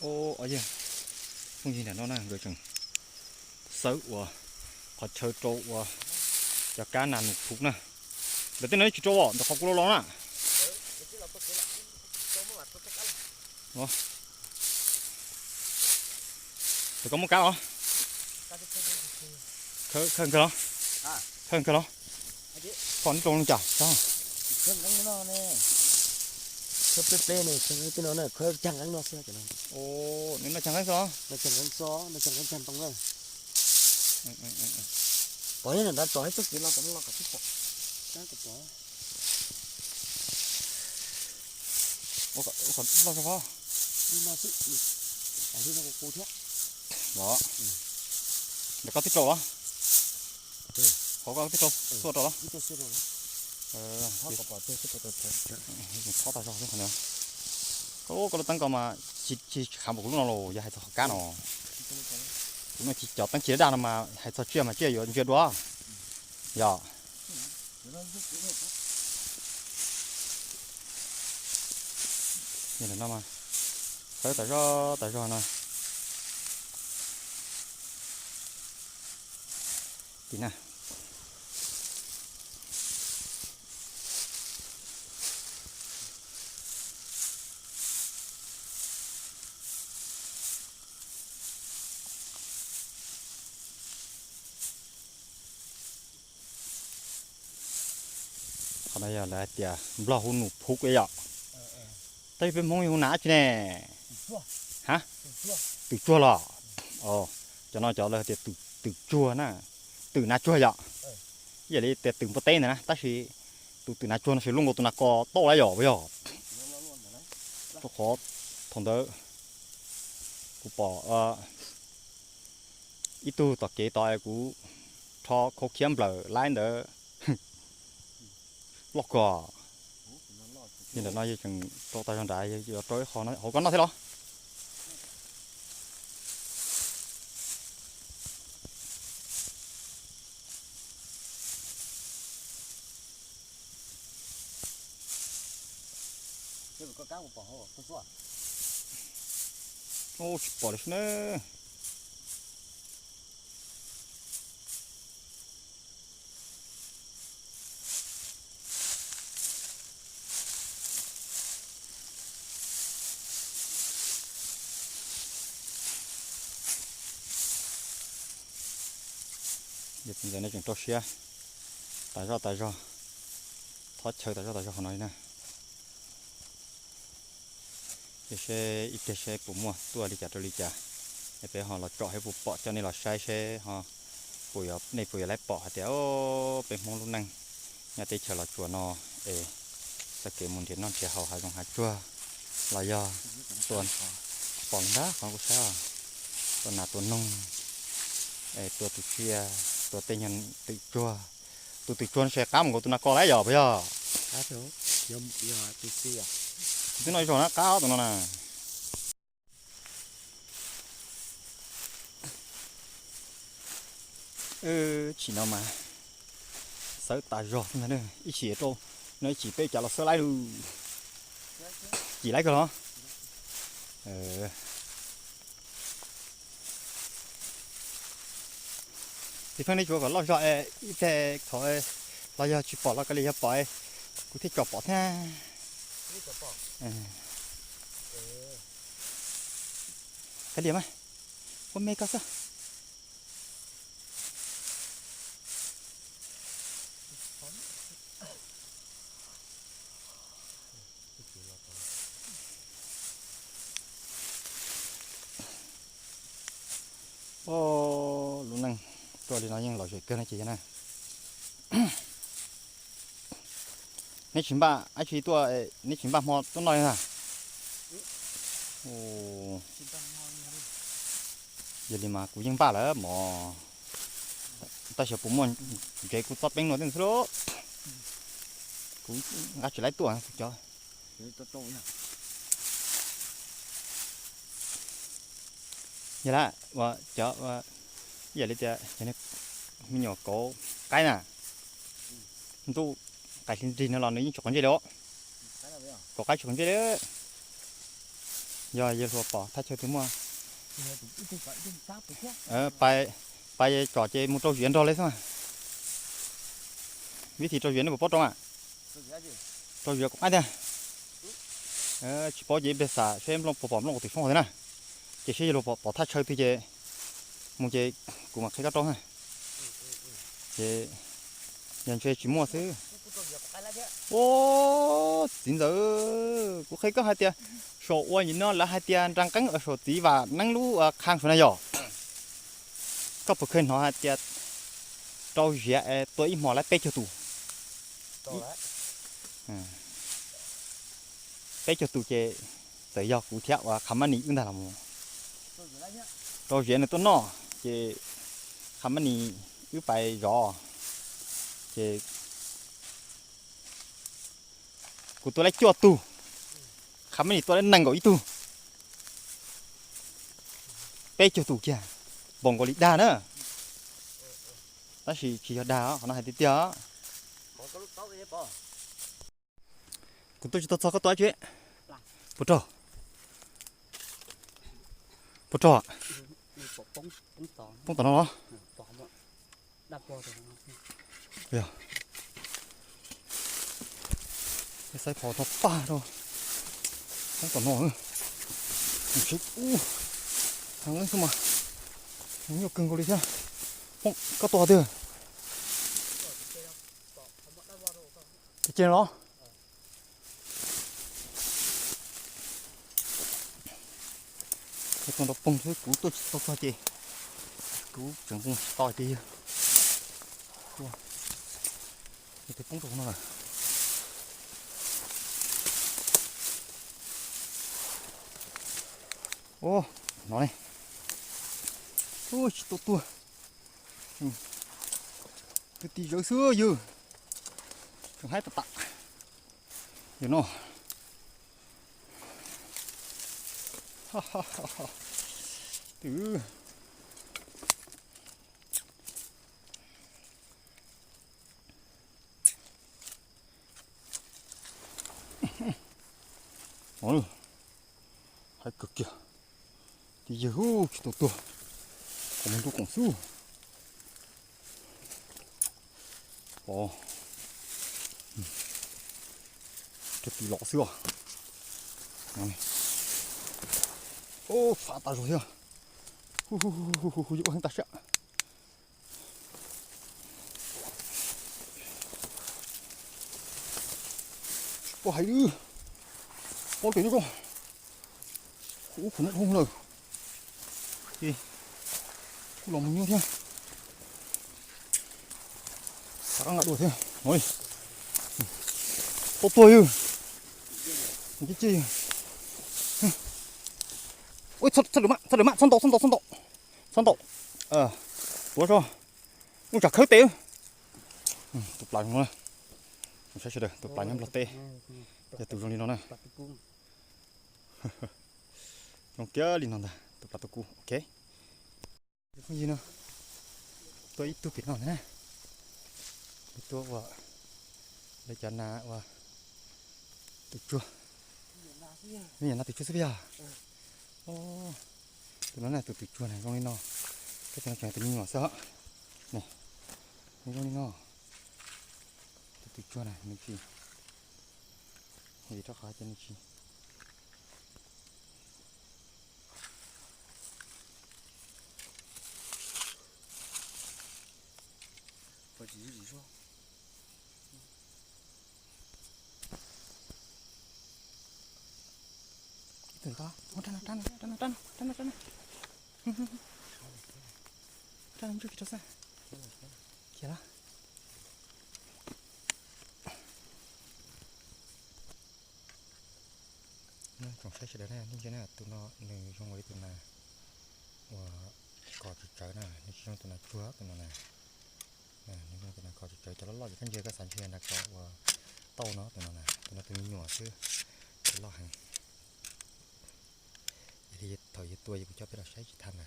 Os, yog phooj ywg nram no na, nkawd tseem xawb ua qhov chaw rau ua cov kab nas nus phuv na. Ntawm tej no tsis rau os, ntawm qhov kuv los los na. Tus koj muaj kab los? Khawb kawg los? Khawb kawg los? Pom neb rau li cas? Khawb peb peb ne, khawb peb no, khawb cag nqeeb no xwb. Neb no cag nqeeb xwb los? Cag nqeeb xwb, no cag nqeeb cag ntoo na. Pom nyob nram tso ib txoj kev los kom no los kom twb pom. Kab kom pom. Ua kom loj zog. Li no xwb. Li no kuv thiab. Los, ntawm koj twb rau los? Hauv koj twb rau xuaj rau los? Thob tas zog xwb qhov no. Koj lub teeb ko mas tsis kham npaum kuv lub no los yog hais txog qhov kab no. Kuv no tsis cov teeb tsis daj daj no mas hais txog tsiaj mas tsiaj yuav ntsia dua. Yog. Yog no mas xawb tas zog tas zog no. Tim na. Qhov no yog lawv hais tias Nplog hu nus phuv yom. Tab sis peb Hmoob yog hu nas dab tsi ne? Ha? Twm tsuag los? Cov no cov lawv hais tias twm tsuag na, twm nas tsuag yom. Ib yam li tias twm npua teb ntawd na, tab sis tus twm nas tsuag no sis luaj nkaus tus nas kos tauj lawm yom, puas yog? Rau qhov thaum ntawd kuv pom ib tug tom kev tod es kuv rho khau khiab nplawm laib ntawd loj kawg. Yog ntawm no yog tseem rau tas zog nrad, yog rau ib qho hauv ko noj thiab los? Tsis pom li na. Yog tus ntawd nej tseem rau siab tas zog tas zog, thob chaw tas zog tas zog qhov no li na. Ces seb ib pliag seb puas muaj tuaj li cas rau li cas, es peb ho los tsom seb puas pom coj nej los saib seb ho puas yuav, nej puas yuav laib pom hais tias peb Hmoob lub neej nyob teb chaws Los Tsuas no es txoj kev mus nrhiav noj nrhiav haus hav zoov hav tsuag los yog tua, pom ntag qhov kuv saib, tua nas tua noog, tua tus tsiaj, tua tej nyuag twm tsuag. Tus twm tsuag no ces qab mus nkaus tus nas kos lawm yom, puas yog? Tus twb no ib zaug na, qab tus no na. Chim no mas xawb tas zog ib chim rau no, ib chim peb cas los xawb laib lawm. Chim laib kawg los? Txiv Pheej, nej tsuav kom loj zog es ib pliag thaum los yog tsis pom los kav liam, yog pom kuv thiaj tsom pom thiab. Kav liam mas, ua me koj xwb. Lub neej tuaj li no yeej lom zem kawg no ces yog na. Neb tsis npaj dab tsi tuaj, neb tsis npaj hmo tuaj noj li na? Yog li mas kuv yeej npaj lawm mog, tab sis puas muaj ntsev kuv txob peeb no tej xwb lauj. Kuv nqa tsis laib tuaj cov. Yog lawm, cov, ib yam li tias me nyuam kauv qaib na, ntuj qais hli nrig no los nws yeej tsis quav ntsej li. Kauv qaib tsis quav ntsej li. Yog yawg hluas pom thaj chaw twg muaj, pais, pais tsom ces mus rau ziav nrog li xwb. Vib thim rau ziav nej puas paub rau a? Rau ziav kuv qab tiag. Tsis paub ces ib pliag xam seb puas pom nplooj qos tim foob qhov twg na. Ces seb yawg hluas pom thaj chaw twg ces mus ces kuv mam qhia koj rau na. Ces yog ntshe tsis muaj xwb. Ua, txiv ntxawm, kuv qhia koj hais tias saum ua nim no lawv hais tias nra nqeeb saum txiv vam neeb lub qhab saum na yog. Koj puas kheev hnov hais tias rau ziav tua ib hmo lawv peb caug tus? Peb caug tus ces txawm yog kuv thiab uas Qha Mab Nis wb ntag los mus. Rau ziav nws tuaj noj ces Qha Mab Nis wb pais zov ces kuv tua lawv cuaj tug, Qha Mab Nis tua lawv nees nkaum ib tug. Peb caug tus kiag, npaum nkaus li dag na. Tab sis tsis yog dag, qhov no hais tiag tiag. Kuv tuaj tsis tau txog koj tua tsi. Puas rog? Puas rog? Poob tom no los? Yog, saib phom no pag rau. Poob tom no. Heev xwb mas, nyuaj kawg nkaus li thiab. Koj tua qhov twg? Ces los. Tua nrov poog xwb, kuv tuaj tsis tau txog ces kuv tseem mus tsis tau ces yog tus poob rau no lawm. Ua, no ne, tsis tau tuag, kwv tij zawv xwb yog tseem haib tas tas. Yog no, twb haib kawg kiag. Tis yawg hu tsis tau tuag, qhov muag nruab koom xwb. Rau tis los xwb os. Fav tas zog thiab. Hu hu hu hu hu, yuav ua heev tas siab. Tsis paub hais li, paub tes nyob ko, kuv ub khuv nub dhau lawm, ces kuj los mus nyob thiab. Xav qab nqa dua thiab no li. Tau tuag yog, ub, txhob dawm mas, txhob dawm mas, txhob ntaus, txhob ntaus, txhob ntaus, txhob ntaus. Tuav zog, ub tsam khawb tes. Tus plas zoo no, saib sawv daws, tus plas nyob Nplog teb, yog tus zoo li no na. Zoo kiag li no ntag tus plas tus kub, ok. Phooj ywg no, tua ib tug pem no ntag na. Tua ua lawv cov nas ua tus tsuag. Me nyuam nas tus tsuag xwb yog. Tus no na tus tus tsuag na zoo li no. Koj tus no tseem tus me nyuam xwb. Nws zoo li no. Tus tus tsuag na nws tsis, vim rau qhov tias nws tsis Tsoom saib sawv daws na, nej ntsia na, tus no nws zoo ua ib tus nas uas kos tsawv tsawv na, nws tsis zoo tus nas tsuag tus no na. Nws zoo tus nas kos tsawv tsawv cov loj loj ces koj ntsia koj xav ntshe nas kos uas tauj no tus no na, tus no tus me nyuam xwb, loj heev. Yog li thaum yus tua yus kuv coj peb los saib tsis tag na.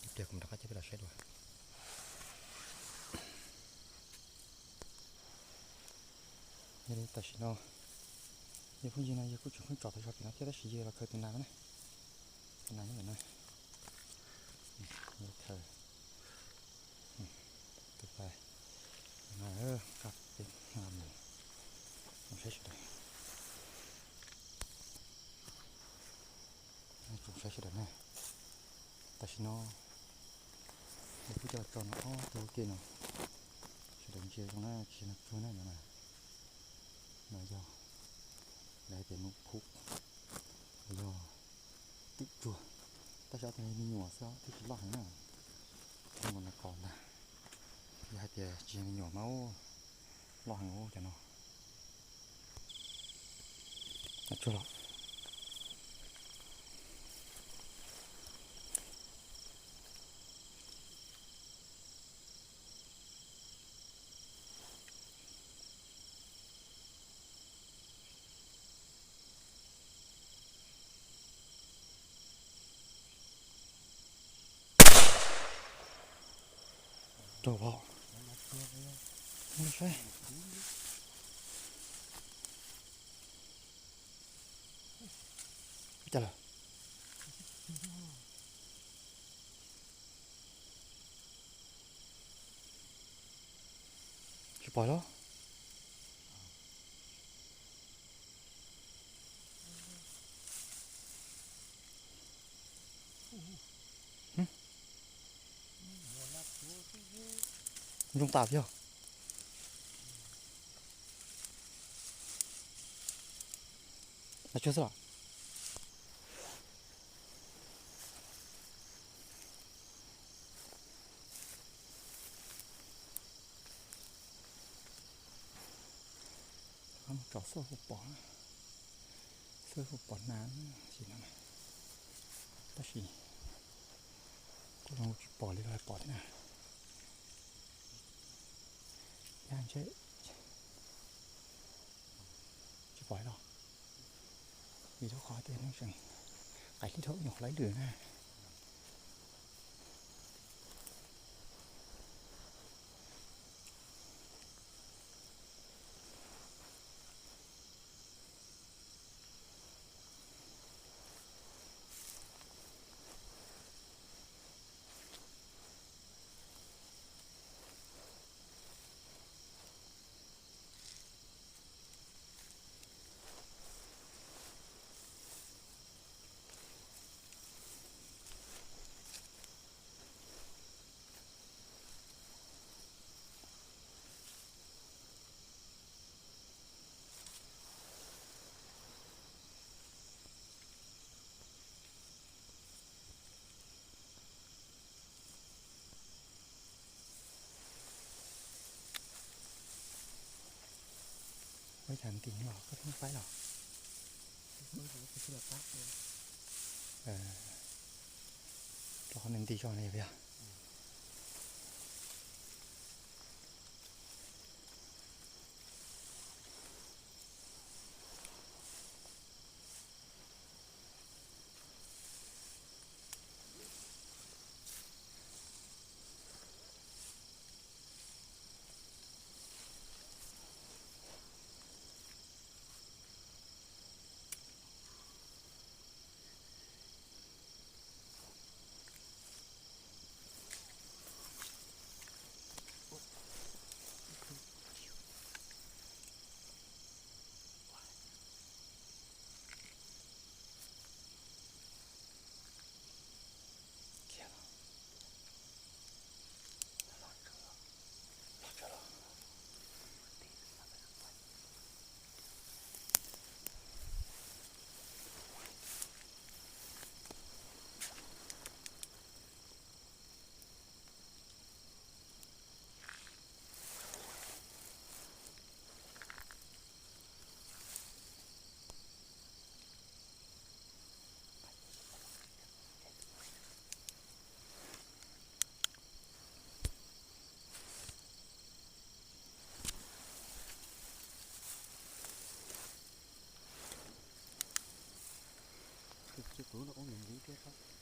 Ib pliag kuv mam rov qab coj peb los saib dua. Yog li tam sim no Yog phooj ywg no yog kuj tseem pheej tsom tau zog pem no thiab tab sis yog los khaws tus nas na. Tus nas nyob ntawm no. Yog khaws tus pais no, peb mus saib sawv daws. Tsoom saib sawv daws na, tam sim no kuv coj tso no ob tug ua ke no, sawv daws ntsia zoo na, tsis yog nas tsuag na no na. No yog, lawv hais tias nus phum, yog twm tsuag, tab sis ob tug me nyuam xwb twb tsis loj heev na. Mus no kos ntag, yog hais tias tsis yog me nyuam mas loj heev cov no. Nas tsuag los. Rau los. Saib. Ua cas lawm? Tsis pom los? Zoo tas yog. Nas tsuag xwb los? Tsom xwb pom, xwb pom nas no, tab sis kuj zoo tsis pom li los pom thiab na. Yog ntshe tsis pom los, vim rau qhov tias neeg tseem qais hlib dhau nyuam qhuav laib lwm na. Ua cas ntim los koj pheej faib los? Rau qhov nws nti zog ne yog. Kuv ua nws ntxiv thiab tso.